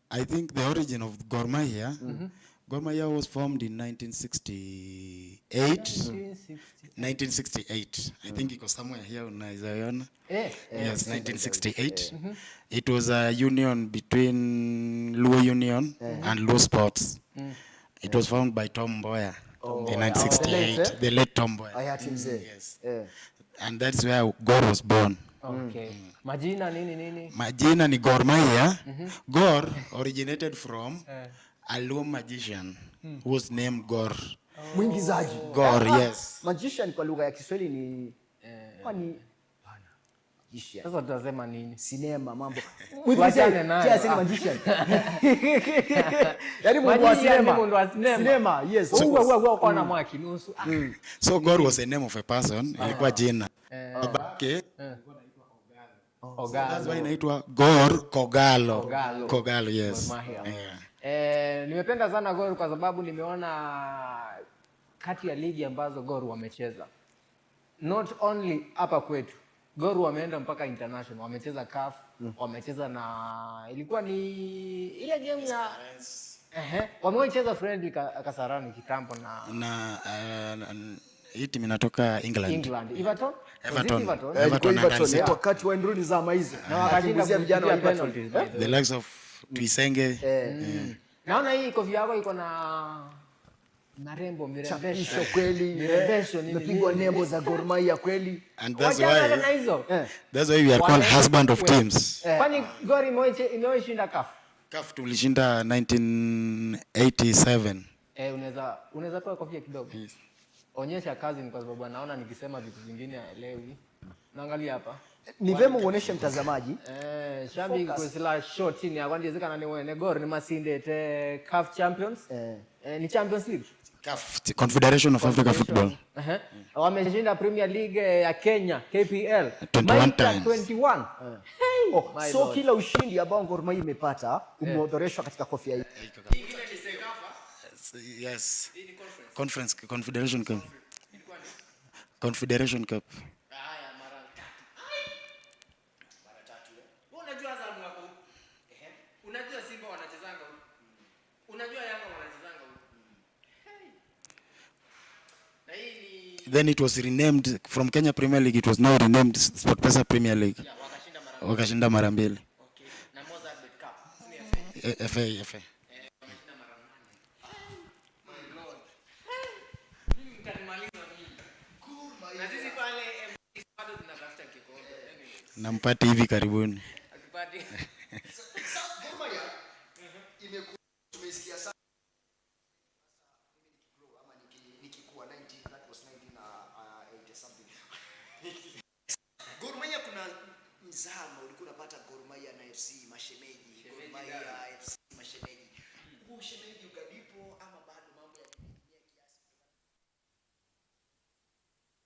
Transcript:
I think the origin of Gor Mahia, Gor Mahia was formed in 1968. 1968. I think iko somewhere here unaweza iona. Yes, 1968. It was a union between Luo Union and Luo Sports. It was found by Tom Mboya in 1968. The late, eh? The late Tom Mboya. Hayati mzee. Yes. And that's where Gor was born. Okay. Majina nini nini? Majina ni Gor Mahia. Gor originated from a Luo magician who was named Gor. Mwingizaji. Gor, yes. Magician kwa lugha ya Kiswahili ni kwani hapana. Magician. Sasa tutasema nini? Sinema mambo. Tuachane nayo. Tia sema magician. Yaani mundu wa Magician ni sinema. mundu wa sinema. Sinema, yes. Uwe uwe uwe kwa na mwaki nusu. Ah. So Gor was the name of a person, ilikuwa jina. Babake, Ogalo. that's why inaitwa Gor Kogalo. Kogalo. Kogalo, yes. Gor Mahia. Yeah. Nimependa sana Gor kwa sababu nimeona kati ya ligi ambazo Gor wamecheza, not only hapa kwetu, Gor wameenda mpaka international, wamecheza CAF, wamecheza na ilikuwa ni ile game ya wamewahi cheza friendly Kasarani kitambo na Na hii timu inatoka England. England. Everton? Was it Everton. Everton? Eh, ilikuwa Everton and Everton, Hull City. wakati wa Ndruni zama hizo. Na wakashinda Akinguzia vijana wa kupitia Everton. penalties, by the way. The likes of Tuyisenge. Naona hii kofia yako iko na marembo, mirembesho. Chapisho kweli. Mirembesho nini Imepigwa nini. Nembo za Gor Mahia kweli. And that's Wachana na why hizo. That's why we are called husband of teams. Kwani Gor imewahi shinda CAF? CAF tulishinda 1987. Eh, unaweza toa kofia kidogo. Onyesha kazi ni kwa sababu anaona nikisema vitu vingine haelewi. Naangalia hapa. Ni vema uoneshe mtazamaji. Eh, shabiki kusila short ni akwandizikana ni wene Gor ni masindete CAF Champions. Eh, ni Champions League. CAF, Confederation of Africa Football. Ehe. Wameshinda Premier League ya Kenya, KPL. 21 Maita times. 21. Oh, My so Lord. Kila ushindi ambao Gor Mahia imepata umeorodheshwa katika kofia hii. Yes. Conference Confederation Cup. Confederation Cup. Haya, mara tatu. Mara tatu. Wewe unajua Azam wako huko. Unajua Simba wanachezanga huko. Unajua Yanga wanachezanga huko. Hey. Na hii ni Then it was renamed from Kenya Premier League, it was now renamed SportPesa Premier League. Ya, wakashinda mara Wakashinda mara mbili. Okay. Na Mozzart Bet Cup. Si ni FA? FA, FA. Wameshinda mara nane. My Lord. Mimi mtanimaliza mimi. Na sisi pale MC bado tunatafuta kikombe. Anyway, Nampati hivi karibuni. akipati. Sasa Gor Mahia imekuwa tumeisikia sana ama nikikuwa 19, that was 1980 something. Gor Mahia kuna mzamo ulikuwa unapata Gor Mahia na FC mashemeji, Gor Mahia FC mashemeji.